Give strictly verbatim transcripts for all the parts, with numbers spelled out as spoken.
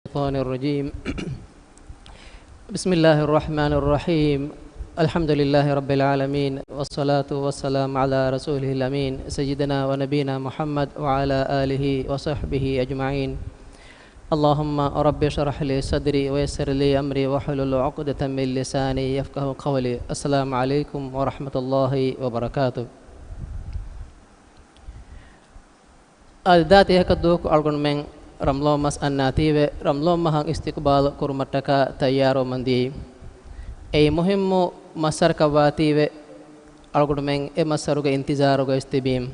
الشيطان الرجيم. بسم الله الرحمن الرحيم. الحمد لله رب العالمين، والصلاة والسلام على رسوله الأمين، سيدنا ونبينا محمد وعلى آله وصحبه أجمعين. اللهم رب اشرح لي صدري ويسر لي أمري واحلل عقدة من لساني يفقهوا قولي. السلام عليكم ورحمة الله وبركاته. އަދި ދާ ތިހަކަށް ދުވަހަކު އަޅުގަނޑުމެން ރަމްޟާން މަސް އަންނާތީވެ، ރަމްޟާން މަހަށް އިސްތިޤުބާލު ކުރުމަށްޓަކާ ތައްޔާރުވަމުން ދިޔައީ. އެއީ މުހިއްމު މައްސަރަކަށް ވާތީވެ، އަޅުގަނޑުމެން އެ މައްސަރުގެ އިންތިޒާރުގަ ވެސް ތިބީމު.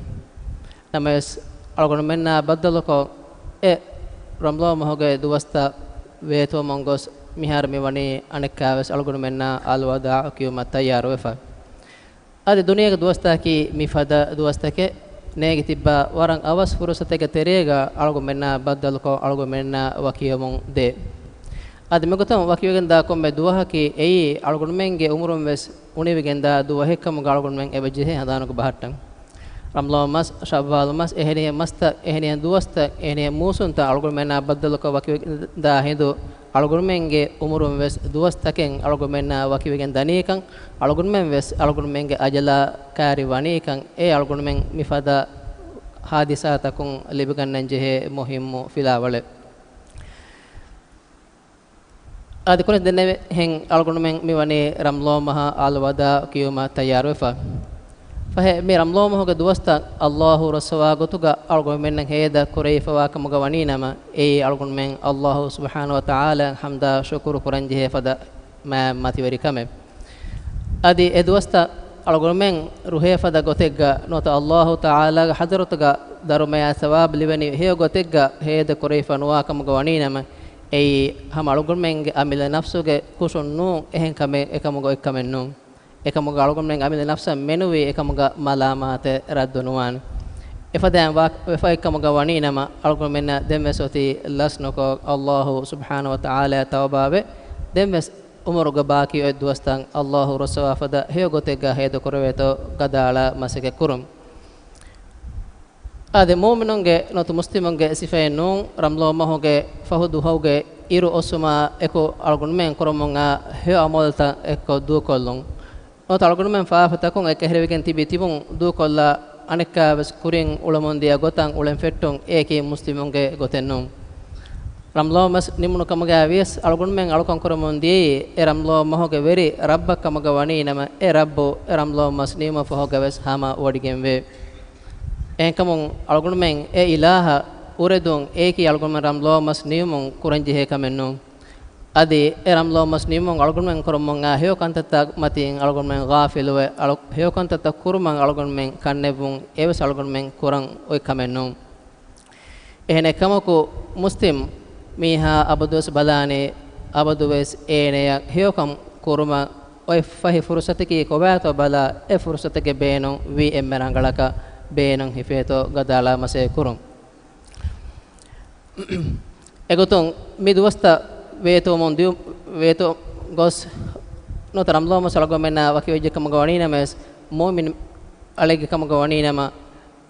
ނަމަވެސް، އަޅުގަނޑުމެންނާ ބައްދަލުކޮށް، އެ ރަމްޟާން މަހުގެ ދުވަސްތައް ވޭތުވަމުން ގޮސް، މިހާރު މި ވަނީ އަނެއްކާވެސް އަޅުގަނޑުމެންނާ އަލްވަދާޢު ކިޔުމަށް ތައްޔާރުވެފަ. އަދި ދުނިޔޭގެ ދުވަސްތަކަކީ މިފަދަ ދުވަސްތަކެއް. ނޭނގި ތިއްބާ ވަރަށް އަވަސް ފުރުޞަތެއްގެ ތެރޭގަ އަޅުގަނޑުމެންނާ ބައްދަލުކޮށް އަޅުގަނޑުމެންނާ ވަކިވަމުން ދޭ. އަދި މިގޮތަށް ވަކިވެގެންދާ ކޮންމެ ދުވަހަކީ އެއީ އަޅުގަނޑުމެންގެ އުމުރުން ވެސް އުނިވިގެންދާ ދުވަހެއްކަމުގަ އަޅުގަނޑުމެން އެބަ ޖެހޭ ހަނދާނުގަ ބަހައްޓަން. ރަމްޟާން މަސް، ޝައްވާލް މަސް، އެހެނިހެން މަސްތައް، އެހެނިހެން ދުވަސްތައް، އެހެނިހެން މޫސުންތައް އަޅުގަނޑުމެންނާ ބައްދަލުކޮށް ވަކިވެގެންދާ ހިނދު، އަޅުގަނޑުމެންގެ އުމުރުން ވެސް ދުވަސްތަކެއް އަޅުގަނޑުމެންނާ ވަކިވެގެން ދަނީކަން، އަޅުގަނޑުމެން ވެސް އަޅުގަނޑުމެންގެ އަޖަލާ ކައިރި ވަނީކަން، އެ އަޅުގަނޑުމެން މިފަދަ ހާދިސާތަކުން ލިބިގަންނަން ޖެހޭ މުހިއްމު ފިލާވަޅެއް. އަދި ކުރިން ދެންނެވިހެން އަޅުގަނޑުމެން މިވަނީ ރަމްޟާން މަހަށް އަލްވަދާޢު ކިޔުމަށް ތައްޔާރުވެފަ. ފަހެ، މި ރަމްޟާން މަހުގެ ދުވަސްތައް އައްލާހު ރަސްވާ ގޮތުގަ އަޅުގަނޑުމެންނަށް ހޭދަ ކުރެވިފަވާ ކަމުގަ ވަނީ ނަމަ، އެއީ އަޅުގަނޑުމެން އައްލާހު ސުބްޙާނަހު ވަ ތަޢާލާ ޙަމްދާ ޝުކުރު ކުރަން ޖެހޭ ފަދަ މާތް މަތިވެރި ކަމެއް. އަދި އެ ދުވަސްތައް އަޅުގަނޑުމެން ރުހޭ ފަދަ ގޮތެއްގަ ނުވަތަ އައްލާހު ތަޢާލާގެ ޙަޟްރަތުގަ ދަރުމަޔާ ޘަވާބު ލިބެނީ ހެޔޮ ގޮތެއްގަ ހޭދަ ކުރެވިފަ ނުވާ ކަމުގަ ވަނީ ނަމަ، އެއީ ހަމަ އަޅުގަނޑުމެންގެ އަމިއްލަ ނަފްސުގެ ކުށުން ނޫން، އެހެން ކަމެއް އެކަމުގަ އޮތްކަމެއް ނޫން. އެކަމުގަ އަޅުގަނޑުމެން އަމިއްލަ ނަފްސަށް މެނުވީ އެކަމުގަ މަލާމާތެއް ރައްދު ނުވާނެ. އެފަދައިން ވާ-، ވެފައިކަމުގަ ވަނީ ނަމަ، އަޅުގަނޑުމެންނަށް ދެންވެސް އޮތީ ލަސްނުކޮށް، އައްލާހު ސުބްޙާނަހު ވަ ތަޢާލާ ތައުބާވެ، ދެންވެސް އުމުރުގެ ބާކީ އޮތް ދުވަސްތައް އައްލާހު ރަސްވާ ފަދަ ހެޔޮ ގޮތެއްގަ ހޭދަ ކުރެވޭތޯ ގަދައަޅާ މަސައްކަތް ކުރުން. އާދެ، މުއުމިނުންގެ ނުވަތަ މުސްލިމުންގެ ސިފައެއް ނޫން، ރަމްޟާން މަހުގެ ފަހު ދުވަހުގެ އިރު އޮއްސުމާ އެކު އަޅުގަނޑުމެން ކުރަމުން އާ ހެޔޮ އަމަލުތައް އެއްކޮށް ދޫކޮށްލުން. ނުވަތަ އަޅުގަނޑުމެން ފާފަތަކުން އެކަހެރިވެގެން ތިބި ތިބުން ދޫކޮށްލާ އަނެއްކާވެސް ކުރިން އުޅެމުން ދިޔަ ގޮތަށް އުޅެން ފެއްޓުން އެއަކީ މުސްލިމުންގެ ގޮތެއް ނޫން. ރަމްޟާން މަސް ނިމުނު ކަމުގައި ވިޔަސް އަޅުގަނޑުމެން އަޅުކަން ކުރަމުން ދިޔައީ އެ ރަމްޟާން މަހުގެ ވެރި ރައްބަށް ކަމުގަ ވަނީ ނަމަ، އެ ރައްބު އެ ރަމްޟާން މަސް ނިމުމަށް ފަހުގަ ވެސް ހަމަ ވޮޑިގެންވޭ. އެހެންކަމުން އަޅުގަނޑުމެން އެ އިލާހަށް އުރެދުން އެއަކީ އަޅުގަނޑުމެން ރަމްޟާން މަސް ނިމުމުން ކުރަން ޖެހޭ ކަމެއް ނޫން. އަދި އެ ރަމްޟާން މަސް ނިމުމުން އަޅުގަނޑުމެން ކުރަމުން އާ ހެޔޮ ކަންތައްތައް މަތިން އަޅުގަނޑުމެން ޣާފިލުވެ، އަޅު-، ހެޔޮ ކަންތައްތައް ކުރުމަށް އަޅުގަނޑުމެން ކަންނެއްވުން އެވެސް އަޅުގަނޑުމެން ކުރަން އޮތް ކަމެއް ނޫން. އެހެނެއް ކަމަކު، މުސްލިމް މީހާ އަބަދުވެސް ބަލާނީ، އަބަދުވެސް އޭނަޔަށް ހެޔޮކަން ކުރުމަށް އޮތް ފަހި ފުރުޞަތަކީ ކޮބާތޯ ބަލާ، އެ ފުރުޞަތުގެ ބޭނުން ވީ އެންމެ ރަނގަޅަކަށް ބޭނުން ހިފޭތޯ ގަދައަޅާ މަސައްކަތް ކުރުން. އެގޮތުން މި ދުވަސްތައް ވޭތުވަމުން ދިޔު-، ވޭތު ގޮސް ނުވަތަ ރަމްޟާން މަސް އަޅުގަނޑުމެންނާ ވަކިވެއްޖެ ކަމުގަ ވަނީ ނަމަވެސް، މުއުމިން އަޅެއްގެ ކަމުގަ ވަނީ ނަމަ،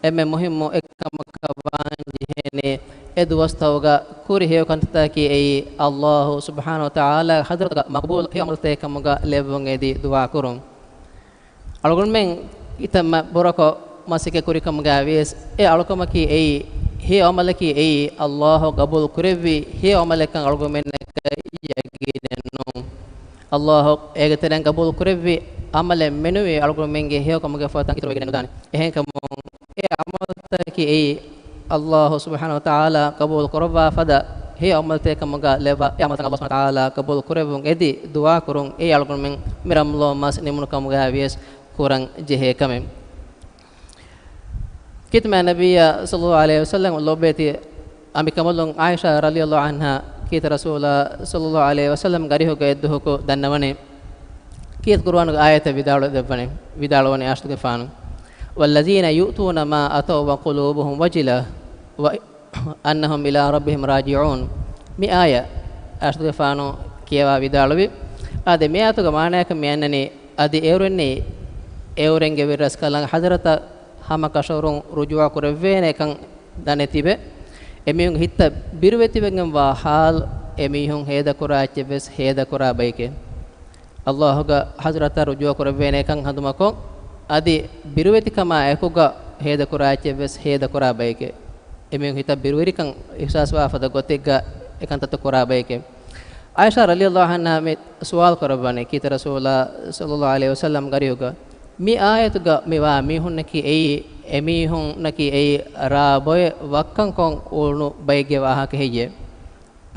އެންމެ މުހިއްމު އެއްކަމަކަށް ވާން ޖެހޭނީ، އެ ދުވަސްތަކުގަ ކުރި ހެޔޮ ކަންތައްތަކަކީ އެއީ، އައްލާހު ސުބްޙާނަހު ވަ ތަޢާލާ ޙަޟްރަތުގަ މަޤްބޫލު ހެޔޮ ޢަމަލުތަކެއް ކަމުގަ ލެއްވުން އެދި ދުޢާ ކުރުން. އަޅުގަނޑުމެން ކިތަންމެ ބުރަކޮށް މަސައްކަތް ކުރި ކަމުގައި ވިޔަސް، އެ އަޅުކަމަކީ އެއީ، ހެޔޮ ޢަމަލަކީ އެއީ، އައްލާހު ޤަބޫލު ކުރެއްވި ހެޔޮ ޢަމަލެއްކަން އަޅުގަނޑުމެންނަކަށް ޔަގީނެއް ނޫން. އައްލާހު އޭގެ ތެރެއިން ޤަބޫލު ކުރެއްވި ޢަމަލެއް މެނުވީ އަޅުގަނޑުމެންގެ ހެޔޮ ކަމުގެ ފަހަތަށް އިތުރުވެގެނެއް ނުދާނެ. އެހެންކަމުން، އެ ޢަމަލުތަކަކީ އެއީ، އައްލާހު ސުބްޙާނަހު ވަ ތަޢާލާ ޤަބޫލު ކުރައްވާ ފަދަ ހެޔޮ ޢަމަލުތަކެއް ކަމުގަ ލެއްވާ، އެ ޢަމަލުތައް އައްލާހު ސުބްޙާނަހު ވަ ތަޢާލާ ޤަބޫލު ކުރެއްވުން އެދި ދުޢާ ކުރުން. އެއީ އަޅުގަނޑުމެން މި ރަމްޟާން މަސް ނިމުނު ކަމުގައި ވިޔަސް ކުރަން ޖެހޭ ކަމެއް. ކީރިތި މާތް ނަބިއްޔާ ޞައްލައްލާހު ޢަލައިހި ވަސައްލަމް ލޯބިވެތި އަނބިކަނބަލުން ޢާއިޝާ ރަޟިޔައްލާހު ޢަންހާ ކީރިތި ރަސޫލާ ޞައްލައްލާހު ޢަލައިހި ވަސައްލަމް ގަރިހުގަ އެއްދުވަހަކު ދަންނަވަނީ، ކީރިތި ޤުރުއާނުގެ އާޔަތެއް ވިދާޅު ދެއްވަނީ، ވިދާޅުވަނީ ޢާއިޝާގެފާނު، "والذين يؤتون ما آتوا وقلوبهم وجلة و أنهم إلى ربهم راجعون." މި އާޔަތް ޢާއިޝާގެފާނު ކިޔަވާ ވިދާޅުވި. އާދެ، މި އާޔަތުގެ މާނަޔަކަށް މި އަންނަނީ، އަދި އެއުރެންނީ އެއުރެންގެ ވެރިރަސްކަލާނގެ ޙަޟްރަތަށް ހަމަ ކަށަވަރުން ރުޖޫޢަ ކުރެއްވޭނެކަން ދަނެތިބެ، އެމީހުންގެ ހިތްތައް ބިރުވެތިވެގެންވާ ޙާލު އެމީހުން ހޭދަކުރާ އެއްޗެއްވެސް ހޭދަކުރާ ބައެކޭ. ﷲ ގަ ޙަޟްރަތަށް ރުޖޫޢަ ކުރެއްވޭނޭކަން ހަނދުމަކޮށް، އަދި ބިރުވެތިކަމާ އެކުގަ ހޭދަކުރާ އެއްޗެއްވެސް ހޭދަކުރާ ބައެކޭ. އެމީހުން ހިތަށް ބިރުވެރިކަން އިޙްސާސްވާ ފަދަ ގޮތެއްގަ އެކަންތައްތައް ކުރާ ބައެކޭ. ޢާއިޝާ ރަޟިޔަﷲ ޢަންހާ މި ސުވާލު ކުރައްވަނީ، ކީރިތި ރަސޫލާ ޞައްލަﷲ ޢަލައިހި ވަސައްލަމް ގަރިހުގަ މި އާޔަތުގަ މިވާ މީހުންނަކީ އެއީ، އެމީހުންނަކީ އެއީ ރާ ބޮއެ ވައްކަންކޮށް އުޅުނު ބައެއްގެ ވާހަކަ ހެއްޔޭ؟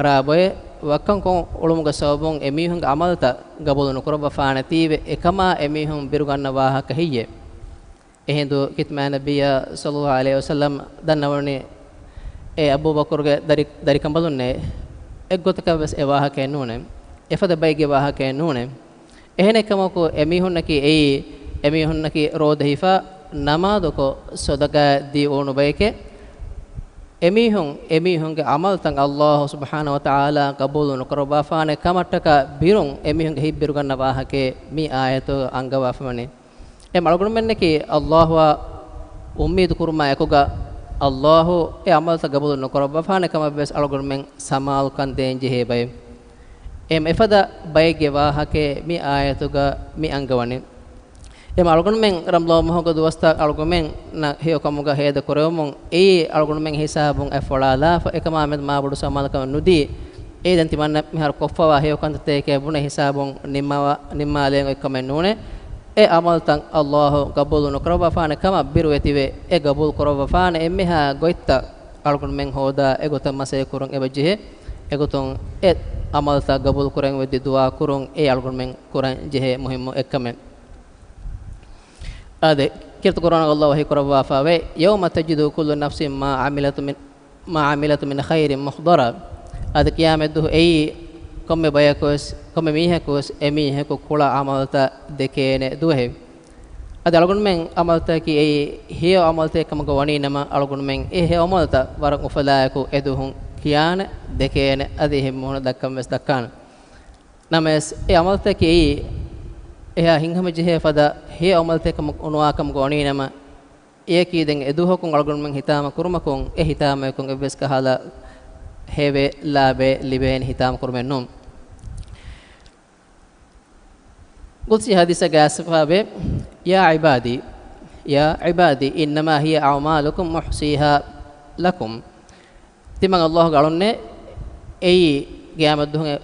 ރާ ބޮއެ ވައްކަންކޮށް އުޅުމުގެ ސަބަބުން އެމީހުންގެ ޢަމަލުތައް ގަބޫލު ނުކުރައްވަފާނެތީވެ، އެކަމާ އެމީހުން ބިރުގަންނަ ވާހަކަ ހެއްޔޭ؟ އެހިނދު ކިތައްމާ ނަބިއްޔާ ޞައްލަﷲ ޢަލައިހި ވަސައްލަމް ދަންނަވަނީ، އޭ އަބޫބަކުރުގެ ދަރި، ދަރިކަނބަލުންނޭ، އެއްގޮތަކަށްވެސް އެ ވާހަކައެއް ނޫނޭ. އެފަދަ ބައެއްގެ ވާހަކައެއް ނޫނޭ. އެހެނެއްކަމަކު، އެމީހުންނަކީ އެއީ، އެމީހުންނަކީ ރޯދަ ހިފާ، ނަމާދުކޮށް، ޞަދަޤާތް ދީ އުޅުނު ބައެކޭ. އެމީހުން، އެމީހުންގެ ޢަމަލުތައް ﷲ ސުބްޙާނަހޫ ވަތަޢާލާ ޤަބޫލު ނުކުރައްވާފާނެ ކަމަށްޓަކާ ބިރުން އެމީހުންގެ ހިތް ބިރުގަންނަ ވާހަކައެއް މި އާޔަތު އަންގަވާފަވަނީ. އެ އަޅުގަނޑުމެންނަކީ ﷲއާ އުއްމީދު ކުރުމާ އެކުގަ، ﷲ އެ ޢަމަލުތައް ގަބޫލު ނުކުރައްވާފާނެ ކަމަށްވެސް އަޅުގަނޑުމެން ސަމާލުކަން ދޭން ޖެހޭ ބައެއް. އެ އެފަދަ ބައެއްގެ ވާހަކައެއް މި އާޔަތުގަ މި އަންގަވަނީ. އެ އަޅުގަނޑުމެން ރަމަޟާން މަހުގެ ދުވަސްތައް އަޅުގަނޑުމެންނަށް ހެޔޮކަމުގަ ހޭދަ ކުރެވެމުން އެއީ އަޅުގަނޑުމެން ހިސާބުން އެ ފޮޅާލާފަ، އެކަމާ މެދު މާބޮޑު ސަމާލުކަމެއް ނުދީ، އެއީ ދެން ތިމަންނަ މިހާރު ކޮށްފަވާ ހެޔޮ ކަންތައްތަކެކޭ ބުނެ ހިސާބުން ނިންމަވާ، ނިންމާލެވޭނެ އޮތްކަމެއް ނޫނޭ. އެ ޢަމަލުތައް ﷲ ގަބޫލު ނުކުރައްވާފާނެ ކަމަށް ބިރުވެތިވެ، އެ ގަބޫލު ކުރައްވާފާނެ އެންމެހާ ގޮތްތައް އަޅުގަނޑުމެން ހޯދާ އެގޮތަށް މަސައްކަތް ކުރަން އެބަޖެހޭ. އެގޮތުން އެ ޢަމަލުތައް ގަބޫލު ކުރަން ވެއްދި ދުޢާ ކުރުން އެ އަޅުގަނޑުމެން ކުރަން ޖެހޭ މުހިއްމު އެއްކަމެއް. އާދެ، ކީރިތި ޤުރްއާނުގަ ﷲ ވަޙީ ކުރައްވާފައިވޭ، يَوْمَ تَجِدُ كُلُّ نَفْسٍ مَا عَمِلَتْ مِنْ، مَا عَمِلَتْ مِنْ خَيْرٍ مُحْضَرًا. އަދި ޤިޔާމަތްދުވަހު އެއީ ކޮންމެ ބަޔަކުވެސް، ކޮންމެ މީހަކުވެސް އެމީހަކު ކުޅަ ޢަމަލުތައް ދެކޭނެ ދުވަހެއް. އަދި އަޅުގަނޑުމެން ޢަމަލުތަކަކީ އެއީ ހެޔޮ ޢަމަލުތަކެއް ކަމުގަ ވަނީ ނަމަ، އަޅުގަނޑުމެން އެ ހެޔޮ ޢަމަލުތައް ވަރަށް އުފަލާއެކު އެދުވަހުން ކިޔާނެ، ދެކޭނެ، އަދި އެހެން މޫނު ދައްކަން ވެސް ދައްކާނެ. ނަމަވެސް، އެ ޢަމަލުތަކަކީ އެހާ ހިތްހަމަޖެހޭ ފަދަ ހެޔޮ ޢަމަލުތަކެއް ކަމުގަ ވަނީ ނަމަ، އެއަކީ ދެން އެދުވަހަކުން އަޅުގަނޑުމެން ހިތާމަ ކުރުމަކުން، އެ ހިތާމައަކުން އެއްވެސް ކަހަލަ ހެޔޮ ލާބެއް ލިބޭނެ ހިތާމަ ކުރުމެއް ނޫން. ޤުދުސީ ޙަދީޘެއްގަ އައިސްފައިވޭ، يَا عِبَادِي، يَا عِبَادِي إِنَّمَا هِيَ أَعْمَالُكُمْ أُحْصِيهَا لَكُمْ. ތިމަން ﷲގެ އަޅުންނޭ، އެއީ ޤިޔާމަތްދުވަހު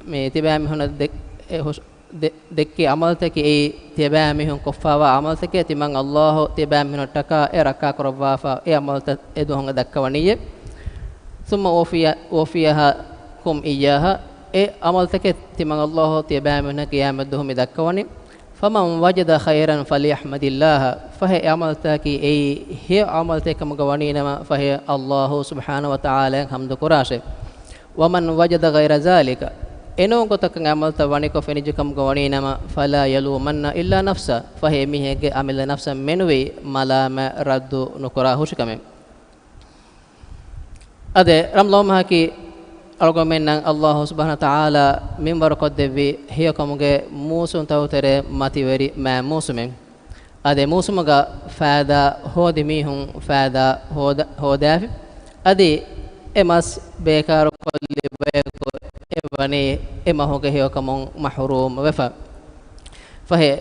މި ތިބާމީހުންނަށް ދެ-، އެ ހުސް-، ދެ-، ދެއްކި ޢަމަލުތަކެއް، އެއީ ތިބާމީހުން ކޮށްފައިވާ ޢަމަލުތަކެއް، ތިމަން ﷲ ތިބާމީހުންނަށްޓަކާ އެ ރައްކާކުރައްވާފަ، އެ ޢަމަލުތައް އެދުވަހުން ދައްކަވަނީއޭ. ثُمَّ أُوفِيَ، أُوفِيَهَا لَكُمْ إِيَّاهَا، އެ ޢަމަލުތަކެއް ތިމަން ﷲ ތިޔަބައިމީހުންނަށް ޤިޔާމަތްދުވަހު މި ދައްކަވަނީ. فَمَنْ وَجَدَ خَيْرًا فَلْيَحْمَدِ اللَّهَ، ފަހެ ޢަމަލުތަކަކީ އެއީ ހެޔޮ ޢަމަލުތަކެއް ކަމުގަ ވަނީ ނަމަ، ފަހެ ﷲ ސުބްޙާނަހޫ ވަތަޢާލާއަށް ޙަމްދު ކުރާށޭ. وَمَنْ وَجَدَ غَيْرَ ذَلِكَ، އެނޫން ގޮތަކަށް ޢަމަލުތައް ވަނިކޮށް ފެނިއްޖެ ކަމުގަ ވަނީ ނަމަ، فَلَا يَلُومَنَّ إِلَّا نَفْسَهُ، ފަހެ އެމީހެއްގެ އަމިއްލަ ނަފްސަށް މެނުވީ މަލާމާތް ރައްދު ނުކުރާ ހުށިކަމެއް. އަދި ރަމަޟާން މަހަކީ އަޅުގަނޑުމެންނަށް ﷲ ސުބްޙާނަހޫ ވަތަޢާލާ މިންވަރުކޮށްދެއްވި ހެޔޮކަމުގެ މޫސުންތަކުގެ ތެރޭ މަތިވެރި މާތް މޫސުމެއް. އަދި މޫސުމުގަ ފައިދާ ހޯދި މީހުން ފައިދާ ހޯދަ-، ހޯދާފި. އަދި އެ މަސް ބޭކާރުކޮށްލި ބަޔަކު އެ ވަނީ އެ މަހުގެ ހެޔޮކަމުން މަޙްރޫމް ވެފަ. ފަހެ،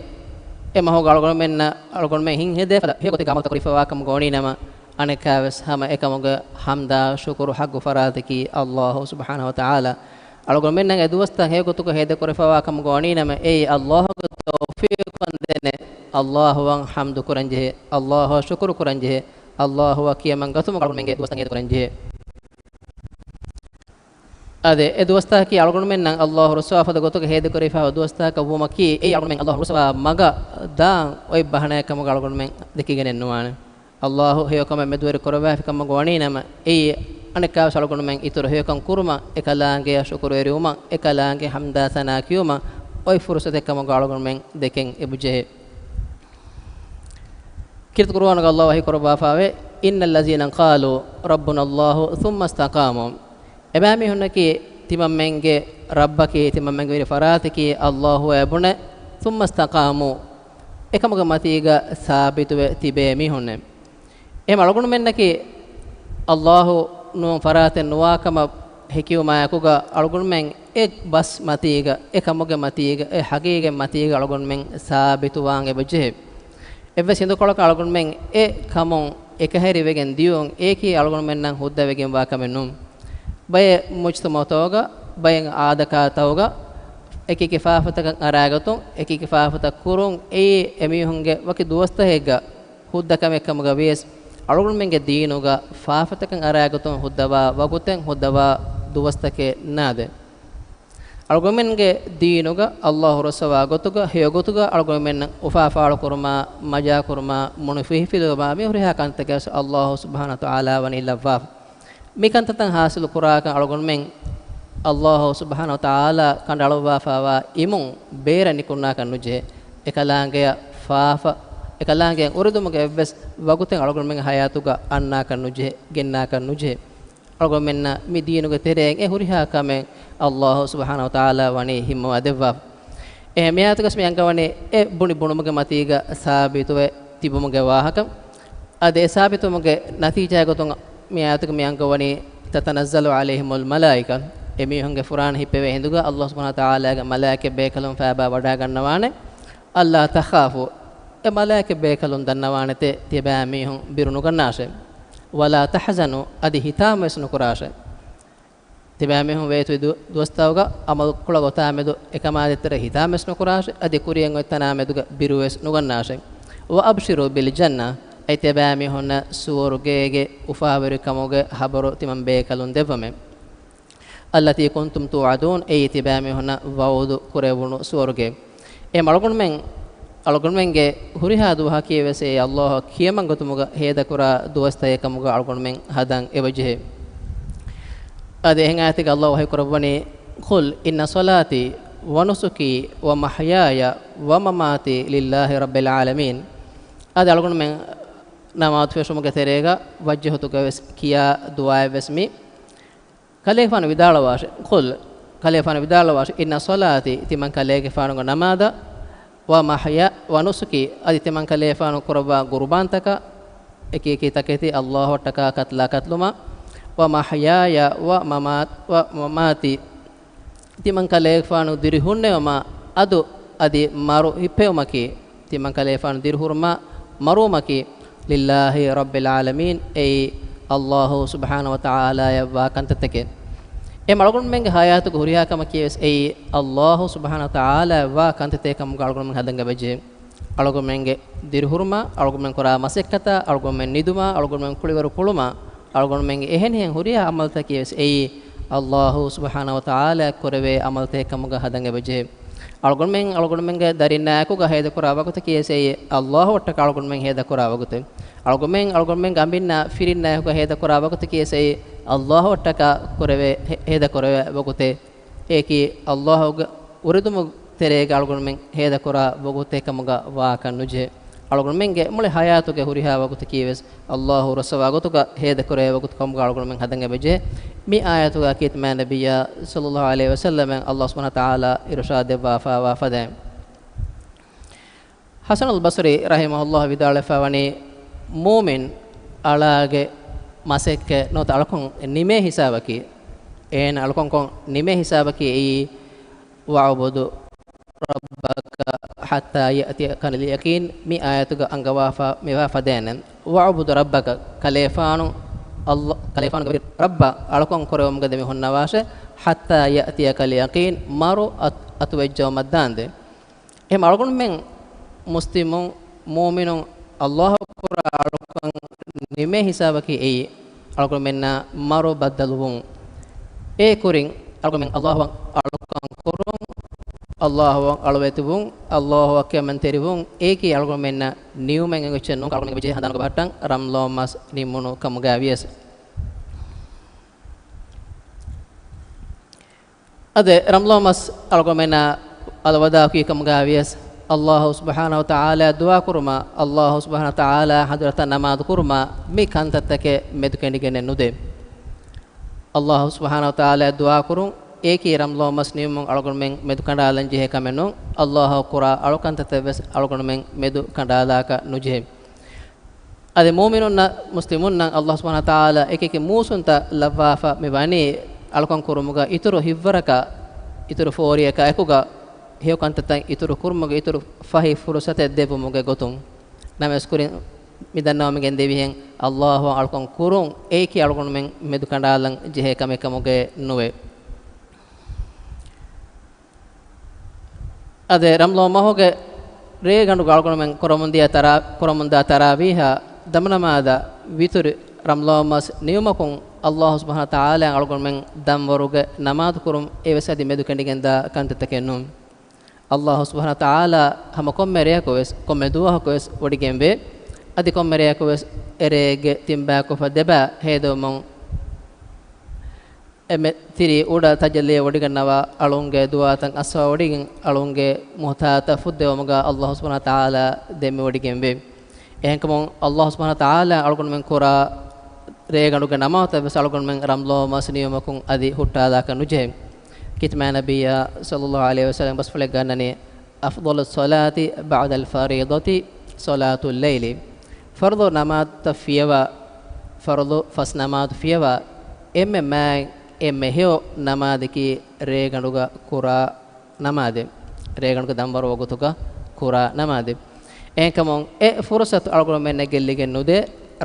އެ މަހުގަ އަޅުގަނޑުމެންނަށް، އަޅުގަނޑުމެން ހިތްހެދޭ ފަދަ ހެޔޮ ގޮތެއްގަ ޢަމަލުތައް ކުރިފައިވާ ކަމުގަ ވަނީ ނަމަ، އަނެއްކާވެސް ހަމަ އެކަމުގެ ޙަމްދާ ޝުކުރު ޙައްޤު ފަރާތަކީ ﷲ ސުބްޙާނަހޫ ވަތަޢާލާ. އަޅުގަނޑުމެންނަށް އެ ދުވަސްތައް ހެޔޮ ގޮތުގަ ހޭދަ ކުރިފައިވާ ކަމުގަ ވަނީ ނަމަ، އެއީ ﷲގެ ތައުފީޤުން ދެނެ، ﷲއަށް ޙަމްދު ކުރަންޖެހޭ، ﷲއަށް ޝުކުރު ކުރަންޖެހޭ، ﷲއަށް ކިޔަމަން ގަތުމުގަ އަޅުގަނޑުމެންގެ ދުވަސްތައް ހޭދަ ކުރަންޖެހޭ. އާދެ، އެ ދުވަސްތަކަކީ އަޅުގަނޑުމެންނަށް ﷲ ރުއްސަވާ ފަދަ ގޮތުގަ ހޭދަކުރެވިފައިވާ ދުވަސްތަކަކަށް ވުމަކީ، އެއީ އަޅުގަނޑުމެން ﷲ ރުއްސަވާ މަގަށް ދާން އޮތް ބަހަނާއެއް ކަމުގަ އަޅުގަނޑުމެން ދެކިގެނެއް ނުވާނެ. ﷲ ހެޔޮކަމެއް މެދުވެރި ކުރައްވާފި ކަމުގަ ވަނީ ނަމަ، އެއީ އަނެއްކާވެސް އަޅުގަނޑުމެން އިތުރު ހެޔޮކަން ކުރުމަށް، އެކަލާނގެއަށް ޝުކުރުވެރިވުމަށް، އެކަލާނގެ ޙަމްދާ ސަނާ ކިޔުމަށް އޮތް ފުރުޞަތެއް ކަމުގަ އަޅުގަނޑުމެން ދެކެން އެބަޖެހޭ. ކީރިތި ޤުރުއާނުގަ ﷲ ވަޙީ ކުރައްވާފައިވޭ، إِنَّ الَّذِينَ قَالُوا رَبُّنَا اللَّهُ ثُمَّ اسْتَقَامُوا. އެބައިމީހުންނަކީ ތިމަންމެންގެ ރައްބަކީ، ތިމަންމެންގެ ވެރި ފަރާތަކީ ﷲއޭ ބުނެ، ثُمَّ اسْتَقَامُوا، އެކަމުގެ މަތީގަ ސާބިތުވެ ތިބޭ މީހުންނޭ. އެހެން އަޅުގަނޑުމެންނަކީ ﷲ ނޫން ފަރާތެއް ނުވާ ކަމަށް ހެކިވުމާއެކުގަ އަޅުގަނޑުމެން އެ ބަސް މަތީގަ، އެ ކަމުގެ މަތީގަ، އެ ހަގީގަތް މަތީގަ އަޅުގަނޑުމެން ސާބިތުވާން އެބަޖެހޭ. އެއްވެސް ހިނދުކޮޅަކަށް އަޅުގަނޑުމެން އެ ކަމުން އެކަހެރިވެގެން ދިޔުން އެއީކީ އަޅުގަނޑުމެންނަށް ހުއްދަވެގެންވާ ކަމެއް ނޫން. ބައެއް މުޖްތަމަޢުތަކުގަ، ބައެއް އާދަކާތަކުގަ އެކި އެކި ފާފަތަކަށް އަރާގަތުން، އެކި އެކި ފާފަތައް ކުރުން އެއީ އެމީހުންގެ ވަކި ދުވަސްތަކެއްގަ ހުއްދަ ކަމެއް ކަމުގަ ވިޔަސް، އަޅުގަނޑުމެންގެ ދީނުގަ ފާފަތަކަށް އަރާގަތުން ހުއްދަވާ ވަގުތެއް ހުއްދަވާ ދުވަސްތަކެއް ނާދެ. އަޅުގަނޑުމެންގެ ދީނުގަ ﷲ ރަސްވާ ގޮތުގަ، ހެޔޮ ގޮތުގަ އަޅުގަނޑުމެންނަށް އުފާ ފާޅުކުރުމާ، މަޖާކުރުމާ، މުނިފިހި ފިލުވުމާ، މި ހުރިހާ ކަންތަކެއް ﷲ ސުބްޙާނަހޫ ވަތަޢާލާ ވަނީ ލައްވާފަ. މި ކަންތައްތައް ޙާޞިލު ކުރާކަން އަޅުގަނޑުމެން ﷲ ސުބްޙާނަހޫ ވަތަޢާލާ ކަނޑައަޅުއްވާފައިވާ އިމުން ބޭރަށް ނިކުންނާކަށް ނުޖެހޭ. އެކަލާނގެއަށް ފާފަ، އެކަލާނގެއަށް އުރެދުމުގެ އެއްވެސް ވަގުތެއް އަޅުގަނޑުމެންގެ ޙަޔާތުގަ އަންނާކަށް ނުޖެހޭ، ގެންނާކަށް ނުޖެހޭ. އަޅުގަނޑުމެންނަށް މި ދީނުގެ ތެރެއިން އެ ހުރިހާ ކަމެއް ﷲ ސުބްޙާނަހޫ ވަތަޢާލާ ވަނީ ހިންމަވާ ދެއްވާފަ. އެހެން މި އާޔަތުގަސް މި އަންގަވަނީ އެ ބުނި ބުނުމުގެ މަތީގަ ސާބިތުވެ ތިބުމުގެ ވާހަކަ. އަދި އެ ސާބިތުވުމުގެ ނަތީޖާ ގޮތުން މި އާޔަތުގަ މި އަންގަވަނީ، "تتنزل عليهم الملائكة." އެމީހުންގެ ފުރާނަ ހިއްޕެވޭ ހިނދުގަ ﷲ ސުބްޙާނަހޫ ވަތަޢާލާގެ މަލާއިކަ ބޭކަލުން ފައިބާ ވަޑައިގަންނަވާނެ. "ألا تخافوا." އެ މަލާއިކަ ބޭކަލުން ދަންނަވާނެތެ ތިޔަބައިމީހުން ބިރު ނުގަންނާށޭ. "ولا تحزنوا." އަދި ހިތާމަވެސް ނުކުރާށޭ. ތިބާމީހުން ވޭތުވި ދު-، ދުވަސްތަކުގަ އަމަލު ކުޅަ ގޮތާ މެދު އެކަމާ ދޭތެރޭ ހިތާމަވެސް ނުކުރާށޭ، އަދި ކުރިއަށް އޮތް ތަނާ މެދުގަ ބިރުވެސް ނުގަންނާށޭ. "وأبشروا بالجنة." އެއީ ތިބާމީހުންނަށް ސުވަރުގޭގެ އުފާވެރިކަމުގެ ޚަބަރު ތިމަން ބޭކަލުން ދެއްވަމޭ. "التي كنتم توعدون." އެއީ ތިބާމީހުންނަށް ވަޢުދު ކުރެވުނު ސުވަރުގޭ. އެ އަޅުގަނޑުމެން، އަޅުގަނޑުމެންގެ ހުރިހާ ދުވަހަކީ ވެސް އެ ﷲ އަށް ކިޔަމަން ގޮތުމުގަ ހޭދަކުރާ ދުވަސްތަކެއް ކަމުގަ އަޅުގަނޑުމެން ހަދަން އެބަޖެހޭ. އަދި އެހެން އާޔަތެއްގަ ﷲ ވަޙީ ކުރައްވަނީ، "قل إن صلاتي ونسكي ومحياي ومماتي لله رب العالمين." އަދި އަޅުގަނޑުމެން ނަމާދު ފެށުމުގެ ތެރޭގަ ވައްޖަހުތުގަ ވެސް ކިޔާ ދުޢާއެއް ވެސް މި. ކަލޭގެފާނު ވިދާޅުވާށެ، قل، ކަލޭގެފާނު ވިދާޅުވާށެ، "إن صلاتي، ތިމަން ކަލޭގެފާނުގެ ނަމާދަށް، ومحيا-، ونسكي، އަދި ތިމަން ކަލޭގެފާނު ކުރައްވާ ގުރުބާންތަކަށް، އެކި އެކި ތަކެތި ﷲ އަށްޓަކާ ކަތްލާ ކަތްލުމަށް، ومحياي وممات-، ومماتي، ތިމަން ކަލޭގެފާނު ދިރިހުންނެވުމާ އަދު އަދި މަރު ހިއްޕެވުމަކީ، ތިމަން ކަލޭގެފާނު ދިރިހުރުމާ މަރުވުމަކީ، لله رب العالمين، އެއީ ﷲ ސުބްޙާނަހޫ ވަތަޢާލާއަށްވާ ކަންތައްތަކެއް. އެ އަޅުގަނޑުމެންގެ ޙަޔާތުގެ ހުރިހާ ކަމަކީ ވެސް އެއީ ﷲ ސުބްޙާނަހޫ ވަތަޢާލާއަށްވާ ކަންތައްތަކެއް ކަމުގަ އަޅުގަނޑުމެން ހަދަން އެބަޖެހޭ. އަޅުގަނޑުމެންގެ ދިރިހުރުމާ، އަޅުގަނޑުމެން ކުރާ މަސައްކަތާ، އަޅުގަނޑުމެން ނިދުމާ، އަޅުގަނޑުމެން ކުޅިވަރު ކުޅުމާ، އަޅުގަނޑުމެންގެ އެހެނިހެން ހުރިހާ ޢަމަލުތަކީ ވެސް އެއީ ﷲ ސުބްޙާނަހޫ ވަތަޢާލާއަށް ކުރެވޭ ޢަމަލުތަކެއް ކަމުގަ ހަދަން އެބަޖެހޭ. އަޅުގަނޑުމެން އަޅުގަނޑުމެންގެ ދަރިންނާއެކުގަ ހޭދަކުރާ ވަގުތަކީ ވެސް އެއީ ﷲ އަށްޓަކާ އަޅުގަނޑުމެން ހޭދަކުރާ ވަގުތެއް. އަޅުގަނޑުމެން އަޅުގަނޑުމެންގެ އަނބިންނާ ފިރިންނާއެކުގަ ހޭދަކުރާ ވަގުތަކީ ވެސް އެއީ ﷲ އަށްޓަކާ ކުރެވޭ، ހޭ-، ހޭދަކުރެވޭ ވަގުތެއް. އެއީކީ ﷲ ގެ އުރެދުމުގެ ތެރޭގަ އަޅުގަނޑުމެން ހޭދަކުރާ ވަގުތެއް ކަމުގަ ވާކަށް ނުޖެހޭ. އަޅުގަނޑުމެންގެ މުޅި ޙަޔާތުގެ ހުރިހާ ވަގުތަކީ ވެސް ﷲ ރަސްވާ ގޮތުގަ ހޭދަކުރޭ ވަގުތު ކަމުގަ އަޅުގަނޑުމެން ހަދަން އެބަޖެހޭ. މި އާޔަތުގަ ކީރިތި މާތް ނަބިއްޔާ ޞައްލައްލާހު ޢަލައިހި ވަސައްލަމަށް ﷲ ސުބްޙާނަހޫ ވަތަޢާލާ އިރުޝާދު ދެއްވާފައިވާ ފަދައިން. ޙަސަނުލް ބަޞްރީ ރަޙިމަހުﷲ ވިދާޅުވެފައިވަނީ، މުއުމިން އަޅާގެ މަސައްކަތް ނުވަތަ އަޅުކަން ނިމޭ ޙިސާބަކީ، އޭނަ އަޅުކަންކޮށް ނިމޭ ޙިސާބަކީ އެއީ، "واعبد ربك حتى يأتيك اليقين" މި އާޔަތުގަ އަންގަވާފަ މިވާ ފަދައިން، "واعبد ربك" ކަލޭފާނު ﷲ، ކަލޭފާނުގެ ރައްބަށް އަޅުކަން ކުރެވުމުގެ ދެމި ހުންނަވާށޭ، "حتى يأتيك اليقين" މަރު އަތު-، އަތުވެއްޖައުމަށްދާންދެން. އެހެން އަޅުގަނޑުމެން މުސްލިމުން، މުއުމިނުން، ﷲ އަށް ކުރާ އަޅުކަން ނިމޭ ޙިސާބަކީ އެއީ، އަޅުގަނޑުމެންނާ މަރު ބައްދަލުވުން. އެ ކުރިން އަޅުގަނޑުމެން ﷲ އަށް އަޅުކަން ކުރުން، ﷲ އަށް އަޅުވެތިވުން، ﷲ އަށް ކިޔަމަންތެރިވުން، އެއީކީ އަޅުގަނޑުމެންނަށް ނިމުމެއް އެނގިއްޖެ ނޫން. އަޅުގަނޑުމެން އެބަޖެހޭ ހަނދާނުގަ ބަހައްޓަން ރަމަޟާން މަސް ނިމުނު ކަމުގައި ވިޔަސް. އަދި ރަމަޟާން މަސް އަޅުގަނޑުމެންނާ އަލްވަދާޢު ކުރީ ކަމުގައި ވިޔަސް، ﷲ ސުބްޙާނަހޫ ވަތަޢާލާއަށް ދުޢާ ކުރުމާ، ﷲ ސުބްޙާނަހޫ ވަތަޢާލާ ޙަޟްރަތަށް ނަމާދު ކުރުމާ، މި ކަންތައްތަކެއް މެދު ކެނޑިގެނެއް ނުދޭ. ﷲ ސުބްޙާނަހޫ ވަތަޢާލާއަށް ދުޢާ ކުރުން، އެއީކީ ރަމަޟާން މަސް ނިމުމުން އަޅުގަނޑުމެން މެދު ކަނޑާލަން ޖެހޭ ކަމެއް ނޫން. ﷲ އަށް ކުރާ އަޅުކަންތައްތައް ވެސް އަޅުގަނޑުމެން މެދު ކަނޑާލާކަށް ނުޖެހޭ. އަދި މުއުމިނުންނަށް، މުސްލިމުންނަށް ﷲ ސުބްޙާނަހޫ ވަތަޢާލާ އެކި އެކި މޫސުންތައް ލައްވާފަ މި ވަނީ، އަޅުކަން ކުރުމުގަ އިތުރު ހިތްވަރަކަށް، އިތުރު ފޯރިއަކާ އެކުގަ ހެޔޮ ކަންތައްތައް އިތުރު ކުރުމުގެ އިތުރު ފަހި ފުރުސަތެއް ދެއްވުމުގެ ގޮތުން. ނަމަވެސް ކުރިން މި ދަންނަވަމުން ގެންދެވިހެން، ﷲ އަށް އަޅުކަން ކުރުން އެއީކީ އަޅުގަނޑުމެން މެދުކަނޑާލަން ޖެހޭ ކަމެއް ކަމުގައެއް ނުވޭ. އަދި ރަމަޟާން މަހުގެ ރޭގަނޑުގަ އަޅުގަނޑުމެން ކުރަމުންދިޔަ ތަރާ-، ކުރަމުންދާ ތަރާވީހާ، ދަމުނަމާދާ، ވިތުރު، ރަމަޟާން މަސް ނިމުމަކުން ﷲ ސުބްޙާނަހޫ ވަތަޢާލާއަށް އަޅުގަނޑުމެން ދަންވަރުގެ ނަމާދު ކުރުން އެވެސް އަދި މެދުކެނޑިގެންދާ ކަންތައްތަކެއް ނޫން. ﷲ ސުބްޙާނަހޫ ވަތަޢާލާ ހަމަ ކޮންމެ ރެޔަކު ވެސް، ކޮންމެ ދުވަހަކު ވެސް ވޮޑިގެންވޭ. އަދި ކޮންމެ ރެޔަކު ވެސް އެރޭގެ ތިންބައިކޮށްފަ ދެބައި ހޭދަވުމުން އެންމެ ތިރީ އުޑަ ތަޖައްލީ ވޮޑިގަންނަވާ، އަޅުންގެ ދުވާތައް އައްސަވާ ވޮޑިގެން، އަޅުންގެ މުހުތާޖުތައް ފުއްދެވުމުގަ ﷲ ސުބްޙާނަހޫ ވަތަޢާލާ ދެމިވޮޑިގެންވޭ. އެހެންކަމުން ﷲ ސުބްޙާނަހޫ ވަތަޢާލާ އަޅުގަނޑުމެން ކުރާ ރޭގަނޑުގެ ނަމާދުތައް ވެސް އަޅުގަނޑުމެން ރަމަޟާން މަސް ނިމުމަކުން އަދި ހުއްޓާލާކަށް ނުޖެހޭ. ކީރިތި މާތް ނަބިއްޔާ ޞައްލައްލާހު ޢަލައިހި ވަސައްލަމް ބަސްފުޅެއްގަ އަންނަނީ، أفضل الصلاة بعد الفريضة صلاة الليل. ފަރުޟު ނަމާދުތައް ފިޔަވާ، ފަރުޟު ފަސް ނަމާދު ފިޔަވާ، އެންމެ މާތް، އެންމެ ހެޔޮ ނަމާދަކީ ރޭގަނޑުގަ ކުރާ ނަމާދެއް. ރޭގަނޑުގެ ދަންވަރު ވަގުތުގަ ކުރާ ނަމާދެއް. އެހެންކަމުން އެ ފުރުޞަތު އަޅުގަނޑުމެންނަށް ގެއްލިގެން ނުދޭ،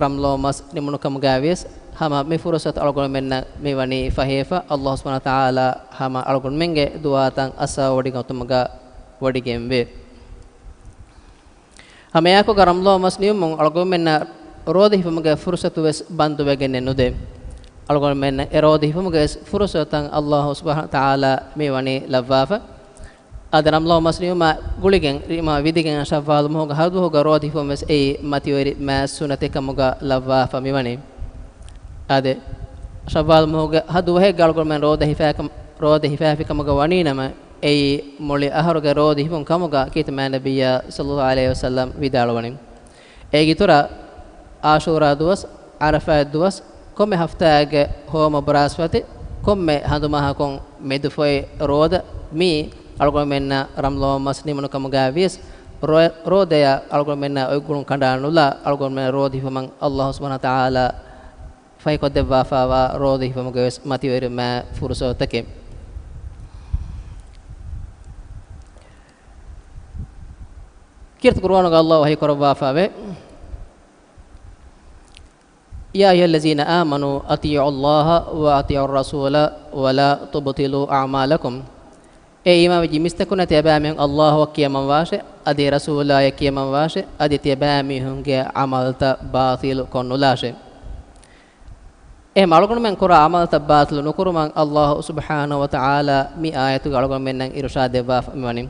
ރަމަޟާން މަސް ނިމުނު ކަމުގައި ވިޔަސް، ހަމަ މި ފުރުޞަތު އަޅުގަނޑުމެންނަށް މި ވަނީ ފަހޭފަ، ﷲ ސުބްޙާނަހޫ ވަތަޢާލާ ހަމަ އަޅުގަނޑުމެންގެ ދުވާތައް އައްސަވާ ވޮޑިގަތުމުގަ ވޮޑިގެންވޭ. ހަމައެއާއެކުގަ ރަމަޟާން މަސް ނިމުމުން އަޅުގަނޑުމެންނަށް ރޯދަ ހިފުމުގެ ފުރުޞަތު ވެސް ބަންދުވެގެންނެއް ނުދޭ. އަޅުގަނޑުމެންނަށް އެ ރޯދަ ހިފުމުގެ ވެސް ފުރުޞަތުތައް ﷲ ސުބްޙާނަހޫ ވަތަޢާލާ މި ވަނީ ލައްވާފަ. އަދި ރަމަޟާން މަސް ނިމުމާ ގުޅިގެން، ނިމާ ވިދިގެން ޝައްވާލު މަހުގެ ހަ ދުވަހުގަ ރޯދަ ހިފުން ވެސް އެއީ މަތިވެރި މާތް ސުންނަތެއް ކަމުގަ ލައްވާފަ މިވަނީ. އާދެ، ޝައްވާލު މަހުގެ ހަ ދުވަހެއްގަ އަޅުގަނޑުމެން ރޯދަ ހިފާ ކަމަ-، ރޯދަ ހިފާފި ކަމުގަ ވަނީ ނަމަ، އެއީ މުޅި އަހަރުގެ ރޯދަ ހިފުން ކަމުގަ ކީރިތި މާތް ނަބިއްޔާ ޞައްލައްލާހު ޢަލައިހި ވަސައްލަމް ވިދާޅުވަނީ. އޭގެ އިތުރަށް އާޝޫރާ ދުވަސް، ޢަރަފާތް ދުވަސް، ކޮންމެ ހަފްތާއެއްގެ ހޯމަ ބުރާސްފަތި، ކޮންމެ ހަނދުމަހަކުން މެދުފޮތް ރޯދަ، މީ އަޅުގަނޑުމެންނަށް ރަމަޟާން މަސް ނިމުނު ކަމުގައި ވިޔަސް، ރޯ-، ރޯދަޔަށް އަޅުގަނޑުމެންނަށް އޮތްގުޅުން ކަނޑާ ނުލާ، އަޅުގަނޑުމެން ރޯދަ ހިފުމަށް ﷲ ސުބްޙާނަހޫ ވަތަޢާލާ ފަހިކޮށްދެއްވާފައިވާ ރޯދަ ހިފުމުގެ ވެސް މަތިވެރި މާތް ފުރުޞަތުތަކެއް. ކީރިތި ޤުރުއާނުގަ ﷲ ވަޙީ ކުރައްވާފައިވޭ، يا أيها الذين آمنوا أطيعوا الله وأطيعوا الرسول ولا تبطلوا أعمالكم. އޭ އީމާންވެއްޖި މީސްތަކުންނޭ، ތިޔަބައިމީހުން ﷲ އަށް ކިޔަމަންވާށޭ، އަދި ރަސޫލާޔަށް ކިޔަމަންވާށޭ، އަދި ތިޔަބައިމީހުންގެ ޢަމަލުތައް ބާޠިލު ކޮށްނުލާށޭ. އެހެން އަޅުގަނޑުމެން ކުރާ ޢަމަލުތައް ބާޠިލު ނުކުރުމަށް ﷲ ސުބްޙާނަހޫ ވަތަޢާލާ މި އާޔަތުގަ އަޅުގަނޑުމެންނަށް އިރުޝާދު ދެއްވާފަ މިވަނީ.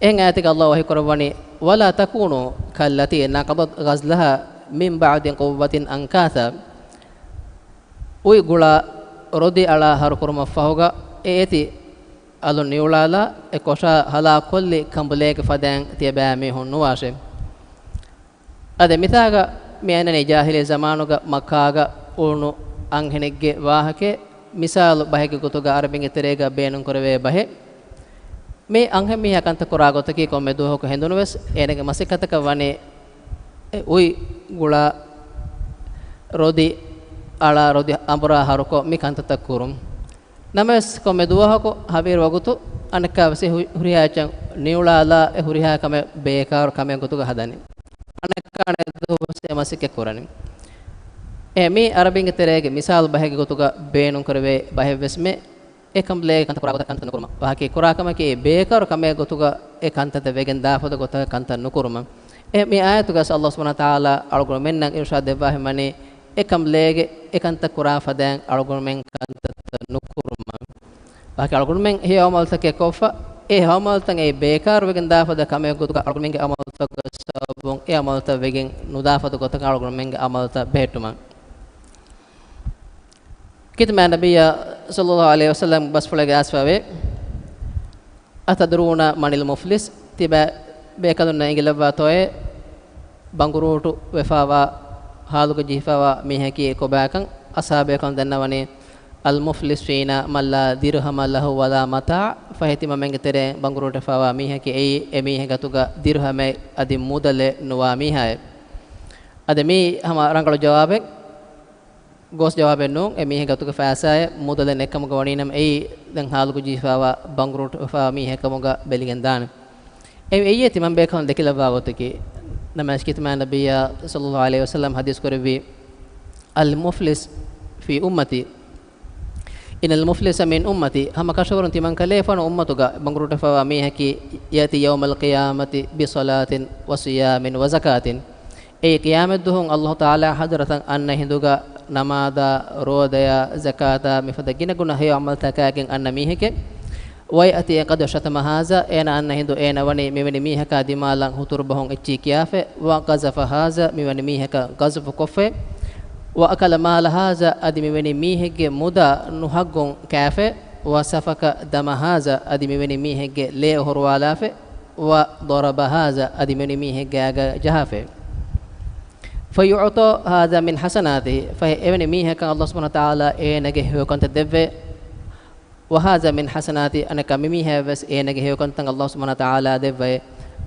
އެހެން އާޔަތެއްގަ ﷲ ވަޙީ ކުރައްވަނީ، ولا تكونوا كالتي نقضت غزلها من بعد قوة أنكاثا. އުއި ގުޅާ ރޮދި އަޅާ ހަރުކުރުމަށްފަހުގަ އެ އެތި އަލުން ނިއުޅާލާ، އެ ކޮށާ ހަލާކުކޮށްލި ކަނބުލޭގެ ފަދައިން ތިޔަބައިމީހުން ނުވާށޭ. އަދި މިތާގަ މި އަންނަނީ ޖާހިލީ ޒަމާނުގަ މައްކާގަ އުޅުނު އަންހެނެއްގެ ވާހަކައެއް. މިސާލު ބަހެއްގެ ގޮތުގަ އަރަބިންގެ ތެރޭގަ ބޭނުންކުރެވޭ ބަހެއް. މި އަންހެން މީހާ ކަންތައް ކުރާ ގޮތަކީ ކޮންމެ ދުވަހަކު ހެނދުނުވެސް އޭނަގެ މަސައްކަތަކަށް ވަނީ އެ އުއި ގުޅާ ރޮދި އަޅާ ރޮދި އަނބުރާ ހަރުކޮށް މި ކަންތައްތައް ކުރުން. ނަމަވެސް، ކޮންމެ ދުވަހަކު ހަވީރު ވަގުތު އަނެއްކާވެސް އެ ހު-، ހުރިހާ އެއްޗެއް ނިއުޅާލާ، އެ ހުރިހާ ކަމެއް ބޭކާރު ކަމެއް ގޮތުގަ ހަދަނީ. އަނެއްކާ އަނެއް ދުވަހު ވެސް އެ މަސައްކަތް ކުރަނީ. އެ މީ އަރަބިންގެ ތެރޭގެ މިސާލު ބަހެއްގެ ގޮތުގަ ބޭނުންކުރެވޭ ބަހެއްވެސް މެ އެ ކަނބުލޭގެ ކަންތައް ކުރާ ގޮތަށް ކަންތައް ނުކުރުމަށް. ވާހަކައި ކުރާ ކަމަކީ ބޭކާރު ކަމެއް ގޮތުގަ އެ ކަންތައްތައް ވެގެން ދާފަދަ ގޮތަށް ކަންތައް ނުކުރުމަށް. އެ މި އާޔަތުގަސް ﷲ ސުބްޙާނަހޫ ވަތަޢާލާ އަޅުގަނޑުމެންނަށް އިރުޝާދު ދެއްވާފައިވަނީ އެ ކަނބުލޭގެ އެ ކަންތައް ކުރާ ފަދައިން އަޅުގަނޑުމެން ކަންތައްތައް ނުކުރުމަށް. ވާހަކައި އަޅުގަނޑުމެން ހެޔޮ އަމަލުތަކެއް ކޮށްފަ، އެ ހެޔޮ އަމަލުތައް އެއީ ބޭކާރު ވެގެން ދާފަދަ ކަމެއް ގޮތުގަ އަޅުގަނޑުމެންގެ އަމަލުތަކުގެ ސަބަބުން އެ އަމަލުތައް ވެގެން ނުދާފަދަ ގޮތަކަށް އަޅުގަނޑުމެންގެ އަމަލުތައް ބެހެއްޓުމަށް. ކީރިތި މާތް ނަބިއްޔާ ޞައްލައްލާހު ޢަލައިހި ވަސައްލަމް ބަސްފުޅެއްގަ އައިސްފައިވޭ، أتدرون من المفلس؟ ތިބާ ބޭކަލުންނަށް އެނގިލައްވާތޯއޭ ބަނގުރޫޓު ވެފައިވާ ހާލުގަ ޖެހިފައިވާ މީހަކީ ކޮބާކަން؟ އަޞްޙާބު ބޭކަލުން ދަންނަވަނީ، المفلس فينا من لا درهم له ولا متاع. ފަހެ ތިމަންމެންގެ ތެރެއިން ބަނގުރޫޓުވެފައިވާ މީހަކީ އެއީ އެ މީހެއް ގަތުގަ ދިރުހަމެއް އަދި މުދަލެއް ނުވާ މީހާއެއް. އަދި މީ ހަމަ ރަނގަޅު ޖަވާބެއް. ގޯސް ޖަވާބެއް ނޫން. އެ މީހެއްގެ އަތުގެ ފައިސާއެއް މުދަލެއް ނެއްކަމުގަ ވަނީނަމަ، އެއީ ދެން ހާލު ކުއްޖެއް ހިފާވާ ބަނގުރޫޓު ހިފާވާ މީހެއް ކަމުގަ ބެލިގެން ދާނެ. އެ، އެއީ ތިމަން ބޭކަލުން ދެކިލައްވާ ގޮތަކީ، ނަމަވެސް ކީރިތި މާތް ނަބިއްޔާ ޞައްލައްލާހު ޢަލައިހި ވަސައްލަމް ޙަދީޘް ކުރެއްވި، "المفلس في أمتي، إن المفلس من أمتي." ހަމަ ކަށަވަރުން ތިމަން ކަލޭ ފަނު އުއްމަތުގަ ބަނގުރޫޓު ހިފާވާ މީހަކީ، "يأتي يوم القيامة بصلاة وصيام وزكاة." އެއީ ޤިޔާމަތްދުވަހުން ﷲ ތަޢާލާ ޙަޟްރަތަށް އަންނަ ހިނދުގަ ނަމާދާ، ރޯދަޔާ، ޒަކާތާ މިފަދަ ގިނަގުނަ ހެޔޮ ޢަމަލްތަކާގެން އަންނަ މީހެކޭ. "ويأتي قد شتم هذا." އޭނަ އަންނަ ހިނދު އޭނަ ވަނީ މިވެނި މީހަކާ ދިމާލަށް ހުތުރު ބަހުން އެއްޗިހި ކިޔާފަ. "وقذف هذا." މިވެނި މީހަކަށް ޤަޒްފު ކޮށްފަ. "وأكل مال هذا." އަދި މިވެނި މީހެއްގެ މުދާ ނުހައްގުން ކާފަ. "وسفك دم هذا." އަދި މިވެނި މީހެއްގެ ލޭ އޮހޮރުވާލާފަ. "وضرب هذا." އަދި މިވެނި މީހެއްގެ އާގަ ޖަހާފަ. "فيعطى هذا من حسناته." ފަހެ އެވެނި މީހަކަށް ﷲ ސުބްޙާނަހު ވަތަޢާލާ އޭނަގެ ހެޔޮކަންތައް ދެއްވޭ. "وهذا من حسناتي." އަނެއްކާ މި މީހާ ވެސް އޭނަގެ ހެޔޮކަންތައް ﷲ ސުބްޙާނަހު ވަތަޢާލާ ދެއްވައޭ.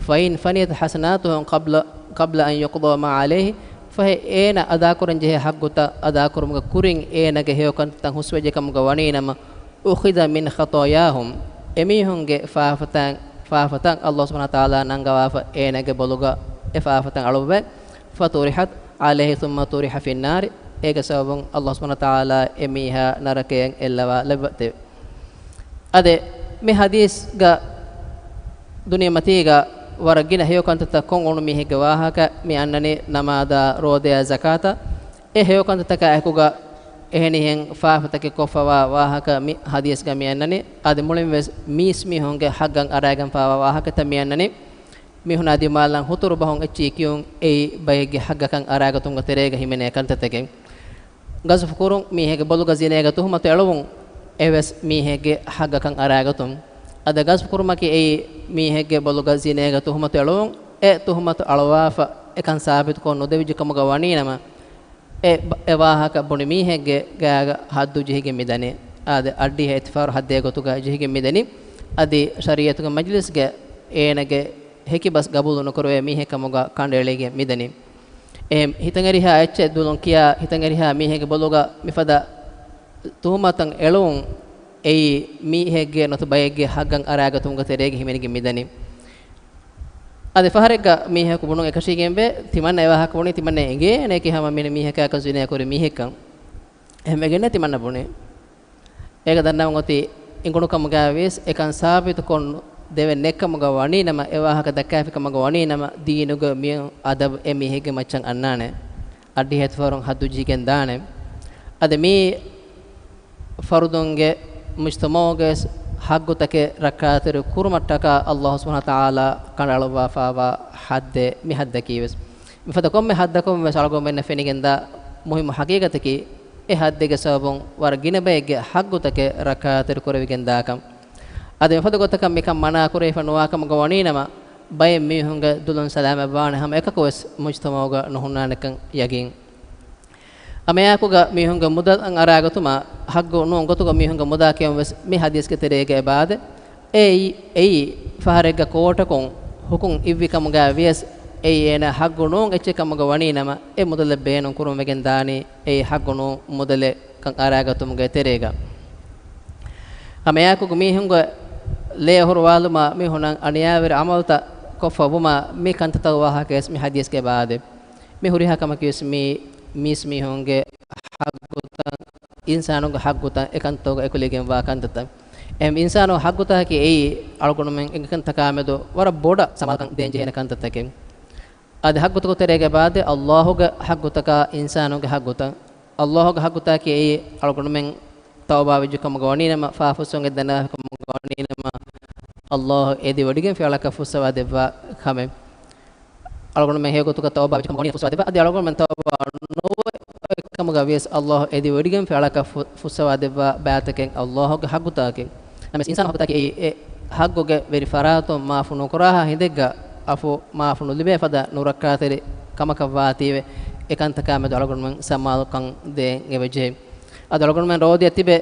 "فإن فنيت حسناته قبل، قبل أن يقضى ما عليه." ފަހެ އޭނަ އަދާކުރަން ޖެހޭ ޙައްޤުތައް އަދާކުރުމުގެ ކުރިން އޭނަގެ ހެޔޮކަންތައް ހުސްވެއްޖެ ކަމުގަ ވަނީނަމަ، "أخذ من خطاياهم." އެމީހުންގެ ފާފަތައް، ފާފަތައް ﷲ ސުބްޙާނަހު ވަތަޢާލާ ނަންގަވާފަ އޭނަގެ ބޮލުގަ އެ ފާފަތައް އަޅުއްވައޭ. "فطرحت عليه ثم طرح في النار." އޭގެ ސަބަބުން ﷲ ސުބްޙާނަހު ވަތަޢާލާ އެ މީހާ ނަރަކަޔަށް އެއްލަވާލައްވައޭ. އަދި މި ޙަދީޘްގަ ދުނިޔެމަތީގަ ވަރަށް ގިނަ ހެޔޮކަންތައްތައް ކޮށް އުޅުނު މީހެއްގެ ވާހަކަ މި އަންނަނީ، ނަމާދާ، ރޯދަޔާ، ޒަކާތާ. އެ ހެޔޮކަންތައްތަކާ އެކުގަ އެހެނިހެން ފާފަތަކެއް ކޮށްފަވާ ވާހަކަ މި ޙަދީޘްގަ މި އަންނަނީ. އަދި މުޅިން ވެސް މީސްމީހުންގެ ޙައްޤަށް އަރާގެންފާވާ ވާހަކަތައް މި އަންނަނީ. މީހުނާ ދިމާލަށް ހުތުރު ބަހުން އެއްޗިހި ކިޔުން އެއީ ބައެއްގެ ޙައްޤަކަށް އަރާގަތުމުގެ ތެރޭގަ ހިމެނޭ ކަންތައްތަކެއް. ގަޒްފު ކުރުން، މީހެއްގެ ބޮލުގަ ޒިނޭގެ ތުހުމަތު އެޅުވުން، އެވެސް މީހެއްގެ ޙައްޤަކަށް އަރާގަތުން. އަދި ގަޒްފު ކުރުމަކީ އެއީ މީހެއްގެ ބޮލުގަ ޒިނޭގެ ތުހުމަތު އެޅުވުން، އެ ތުހުމަތު އަޅުވާފަ އެކަން ސާބިތުކޮށް ނުދެވިއްޖެ ކަމުގަ ވަނީނަމަ، އެ ބަ-، އެ ވާހަކަ ބުނި މީހެއްގެ ގާގަ ޙައްދު ޖެހިގެން މިދަނީ. އާދެ، އައްޑިހަ އެތިފަހަރު ޙައްދޭ ގޮތުގަ ޖެހިގެން މިދަނީ. އަދި ޝަރީޢަތުގެ މަޖިލިސްގެ އޭނަގެ ހެކި ބަސް ގަބޫލު ނުކުރެވޭ މީހެއް ކަމުގަ ކަނޑައެޅިގެން މިދަނީ. އެހެން ހިތަށްއެރިހާ އެއްޗެއް ދުލުން ކިޔާ، ހިތަށްއެރިހާ މީހެއްގެ ބޮލުގަ މިފަދަ ތުހުމަތަށް އެޅުވުން، އެއީ މީހެއްގެ ނުވަތަ ބައެއްގެ ޙައްޤަށް އަރާގަތުމުގެ ތެރޭގަ ހިމެނިގެން މިދަނީ. އަދި ފަހަރެއްގަ މީހަކު ބުނުން އެކަށީގެންވޭ، ތިމަންނަ އެ ވާހަކަ ބުނީ، ތިމަންނަ އެނގޭނެ ކި ހަމަ މި މީހަކާކަށް ޒިނޭ ކުރި މީހެއްކަން. އެހެންވެގެންނޭ ތިމަންނަ ބުނީ. އޭގަ ދަންނަވަން އޮތީ އިނގުނު ކަމުގައި ވިޔަސް އެކަން ސާބިތުކޮށް ދެވެން ނެއްކަމުގަ ވަނީނަމަ، އެ ވާހަކަ ދައްކާފި ކަމުގަ ވަނީނަމަ، ދީނުގެ މި އަދަބު އެ މީހެއްގެ މައްޗަށް އަންނާނެ. އައްޑިހަ އެތިފަހަރުން ޙައްދު ޖެހިގެން ދާނެ. އަދި މީ ފަރުދުންގެ މުޖްތަމަޢުގެ ޙައްޤުތަކެއް ރައްކާތެރި ކުރުމަށްޓަކާ ﷲ ސުބްޙާނަހު ވަތަޢާލާ ކަނޑައަޅުއްވާފާވާ ޙައްދެއް މި ޙައްދަކީ ވެސް. މިފަދަ ކޮންމެ ޙައްދަކުން ވެސް އަޅުގަނޑުމެންނަށް ފެނިގެންދާ މުހިއްމު ޙަޤީޤަތަކީ، އެ ޙައްދެއްގެ ސަބަބުން ވަރަށް ގިނަ ބައެއްގެ ޙައްޤުތަކެއް ރައްކާތެރި ކުރެވިގެން ދާކަން. އަދި މިފަދަ ގޮތަކަށް މިކަން މަނާ ކުރެވިފަ ނުވާ ކަމުގަ ވަނީނަމަ، ބައެއް މީހުންގެ ދުލުން ސަލާމަތްވާނެ ހަމަ އެކަކު ވެސް މުޖްތަމަޢުގަ ނުހުންނާނެކަން ޔަގީން. ހަމައެއާއެކުގަ މީހުންގެ މުދަލް އަން އަރާގަތުމަށް ޙައްޤު ނޫން ގޮތުގަ މީހުންގެ މުދާ ކެއުން ވެސް މި ޙަދީޘްގެ ތެރޭގަ އެބައާދެ. އެއީ، އެއީ ފަހަރެއްގަ ކޯޓަކުން ޙުކުމް އިއްވި ކަމުގައި ވިޔަސް، އެއީ އޭނާ ޙައްޤު ނޫން އެއްޗެއް ކަމުގަ ވަނީ ނަމަ، އެ މުދަލެއް ބޭނުން ކުރުން ވެގެން ދާނީ، އެއީ ޙައްޤު ނޫން މުދަލެއް ކަން އަރާގަތުމުގެ ތެރޭގަ. ހަމައެއާއެކުގަ މީހުންގެ ލޭ އޮހޮރުވާލުމާ، މީހުނަށް އަނިޔާވެރި ޢަމަލުތައް ކޮށްފަ ވުމާ، މި ކަންތައްތައް ވާހަކަވެސް މި ޙަދީޘްގަ އެބައާދެ. މި ހުރިހާ ކަމަކީވެސް މީ މީސްމީހުންގެ ޙައްޤުތައް، އިންސާނުންގެ ޙައްޤުތައް އެކަންތައްތަކުގަ އެކުލެވިގެންވާ ކަންތައްތައް. އެހެން އިންސާނުންގެ ޙައްޤުތަކަކީ އެއީ އަޅުގަނޑުމެން އެކަންތަކާމެދު ވަރަށް ބޮޑަށް ސަމާލުކަން ދޭން ޖެހޭނެ ކަންތައްތަކެއް. އަދި ޙައްޤުތަކުގެ ތެރޭގަ އެބައާދެ ﷲގެ ޙައްޤުތަކާ އިންސާނުންގެ ޙައްޤުތައް. ﷲގެ ޙައްޤުތަކަކީ އެއީ އަޅުގަނޑުމެން ތައުބާވެއްޖެ ކަމުގަ ވަނީނަމަ، ފާފަ ފުއްސަވަން ގެންދަންނަވާފި ކަމުގަ ވަނީނަމަ، ﷲ އެދިވޮޑިގެންފި އަޅަކަށް ފުއްސަވާ ދެއްވާ ކަމެއް. އަޅުގަނޑުމެން ހެޔޮގޮތުގަ ތައުބާވެއްޖެ ކަމުގަ ވަނީ ފުއްސަވާ ދެއްވާ. އަދި އަޅުގަނޑުމެން ތައުބާ ނުވެ ކަމުގަ ވިޔަސް ﷲ އެދިވޮޑިގެންފި އަޅަކަށް ފު-، ފުއްސަވާ ދެއްވާ ބައިތަކެއް ﷲގެ ޙައްޤުތަކެއް. ނަމަވެސް އިންސާނު ޙައްޤުތަކީ އެއީ އެ ޙައްޤުގެ ވެރި ފަރާތުން މާފު ނުކުރާހާ ހިނދެއްގަ ޢަފޫ މާފު ނުލިބޭ ފަދަ ނުރައްކާތެރި ކަމަކަށް ވާތީވެ، އެކަންތަކާމެދު އަޅުގަނޑުމެން ސަމާލުކަން ދޭން އެބަޖެހޭ. އަދި އަޅުގަނޑުމެން ރޯދަޔަށް ތިބެ،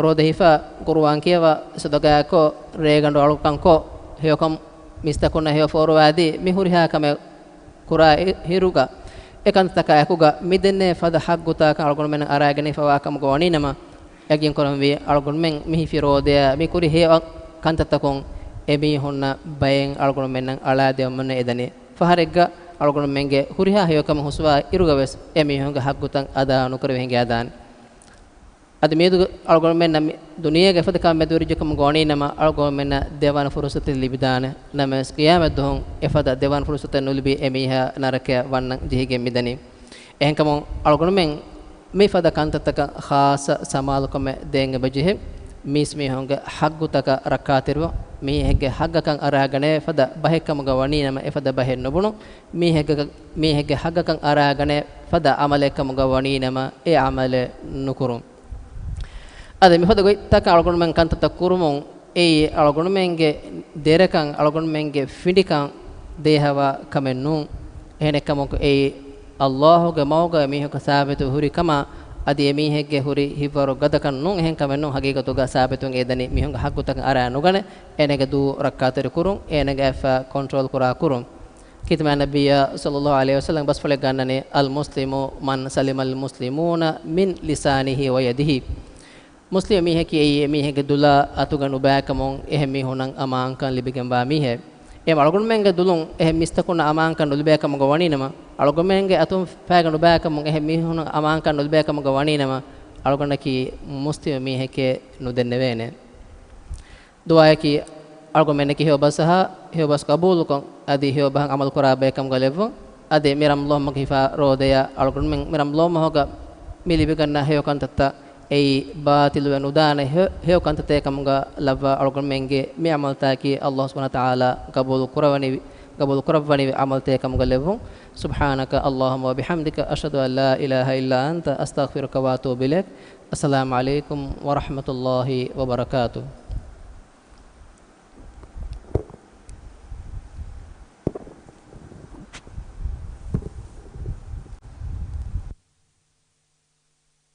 ރޯދަ ހިފާ، ޤުރުއާން ކިޔަވާ، ޞަދަޤާތްކޮށް، ރޭގަނޑު އަޅުކަންކޮށް، ހެޔޮކަން މީސްތަކުންނަށް ހެޔޮ ފޯރުވާދީ، މި ހުރިހާ ކަމެއް ކުރާ އި-، އިރުގަ، އެ ކަންތައްތަކާ އެކުގަ މި ދެންނެވި ފަދަ ޙައްޤުތަކަށް އަޅުގަނޑުމެންނަށް އަރާގަނެފަވާ ކަމުގަ ވަނީނަމަ، ޔަގީންކުރަންވީ އަޅުގަނޑުމެން މި ހިފި ރޯދަޔާ މި ކުރި ހެޔޮ ކަންތައްތަކުން އެމީހުންނަށް ބައެއް އަޅުގަނޑުމެންނަށް އަޅާދެވުމަށް އެދަނީ. ފަހަރެއްގަ އަޅުގަނޑުމެންގެ ހުރިހާ ހެޔޮކަމެއް ހުސްވާ އިރުގަވެސް އެމީހުންގެ ޙައްޤުތައް އަދާ ނުކުރެވި ހިނގާދާނެ. އަދި މިއަދު އަޅުގަނޑުމެންނަށް މި ދުނިޔޭގަ އެފަދަ ކަމެއް މެދުވެރިއްޖެކަމުގަ ވަނީނަމަ، އަޅުގަނޑުމެންނަށް ދެވަނަ ފުރުޞަތެއް ލިބިދާނެ. ނަމަވެސް، ޤިޔާމަތްދުވަހު އެފަދަ ދެވަނަ ފުރުޞަތެއް ނުލިބި އެމީހާ ނަރަކަޔަށް ވަންނަން ޖެހިގެން މިދަނީ. އެހެންކަމުން، އަޅުގަނޑުމެން މި ފަދަ ކަންތައްތަކަށް ޚާއްޞަ ސަމާލުކަމެއް ދޭން އެބަޖެހޭ. މީސްމީހުންގެ ޙައްޤުތަކަށް ރައްކާތެރިވުން، މީހެއްގެ ޙައްޤަކަށް އަރާގަނެވޭ ފަދަ ބަހެއް ކަމުގަ ވަނީނަމަ، އެފަދަ ބަހެއް ނުބުނުން. މީހެއްގެ، މީހެއްގެ ޙައްޤަކަށް އަރާގަނެވޭ ފަދަ ޢަމަލެއް ކަމުގަ ވަނީނަމަ، އެ ޢަމަލެއް ނުކުރުން. އަދި މިފަދަ ގޮތްތަކަށް އަޅުގަނޑުމެން ކަންތައްތައް ކުރުމުން އެއީ އަޅުގަނޑުމެންގެ ދެރަކަން، އަޅުގަނޑުމެންގެ ފިނޑިކަން ދޭހަވާ ކަމެއް ނޫން. އެހެނެއްކަމަކު، އެއީ ﷲ ގެ މަގުގަ މީހަކު ސާބިތު ހުރި ކަމާ، އަދި އެމީހެއްގެ ހުރި ހިތްވަރު ގަދަކަން ނޫން. އެހެން ކަމެއް ނޫން. ޙަޤީޤަތުގަ ސާބިތުން އެދަނީ މީހުންގެ ޙައްޤުތަކަށް އަރާ ނުގަނެ، އޭނަގެ ދޫ ރައްކާތެރި ކުރުން، އޭނަގެ އަތްފައި ކޮންޓްރޯލް ކުރާ ކުރުން. ކީރިތި މާތް ނަބިއްޔާ ޞައްލައްލާހު ޢަލައިހި ވަސައްލަމް ބަސްފުޅެއް ގަންނަނީ، "المسلم من سلم المسلمون من لسانه ويده." މުސްލިމް މީހަކީ އެއީ އެމީހެއްގެ ދުލާ އަތުގަ ނުބައިކަމުން އެހެން މީހުންނަށް އަމާންކަން ލިބިގެންވާ މީހެއް. އެހެން އަޅުގަނޑުމެންގެ ދުލުން އެހެން މީސްތަކުންނަށް އަމާންކަން ނުލިބޭ ކަމުގަ ވަނީނަމަ، އަޅުގަނޑުމެންގެ އަތުން ފައިގަ ނުބައިކަމުން އެހެން މީހުންނަށް އަމާންކަން ނުލިބޭ ކަމުގަ ވަނީނަމަ، އަޅުގަނޑަކީ މުސްލިމް މީހެކޭ ނުދެންނެވޭނެ. ދުޢާއަކީ، އަޅުގަނޑުމެންނަކީ ހެޔޮ ބަސް އަހާ، ހެޔޮ ބަސް ޤަބޫލުކޮށް، އަދި ހެޔޮ ބަހަށް ޢަމަލު ކުރާ ބައެއް ކަމުގަ ލެއްވުން. އަދި މި ރަމަޟާން މަހުގެ ހިފާ ރޯދަޔާ އަޅުގަނޑުމެން މި ރަމަޟާން މަހުގަ މި ލިބިގަންނަ ހެޔޮ ކަންތައްތައް އެއީ ބާޠިލުވެ ނުދާނެ ހެ-، ހެޔޮ ކަންތައްތަކެއް ކަމުގަ ލައްވާ، އަޅުގަނޑުމެންގެ މި ޢަމަލުތަކަކީ ﷲ ސުބްޙާނަހޫ ވަތަޢާލާ ޤަބޫލު ކުރައްވަނިވި، ޤަބޫލު ކުރައްވަނިވި ޢަމަލުތަކެއް ކަމުގަ ލެއްވުން. سبحانك اللهم وبحمدك، أشهد أن لا إله إلا أنت، أستغفرك وأتوب إليك. السلام عليكم ورحمة الله وبركاته.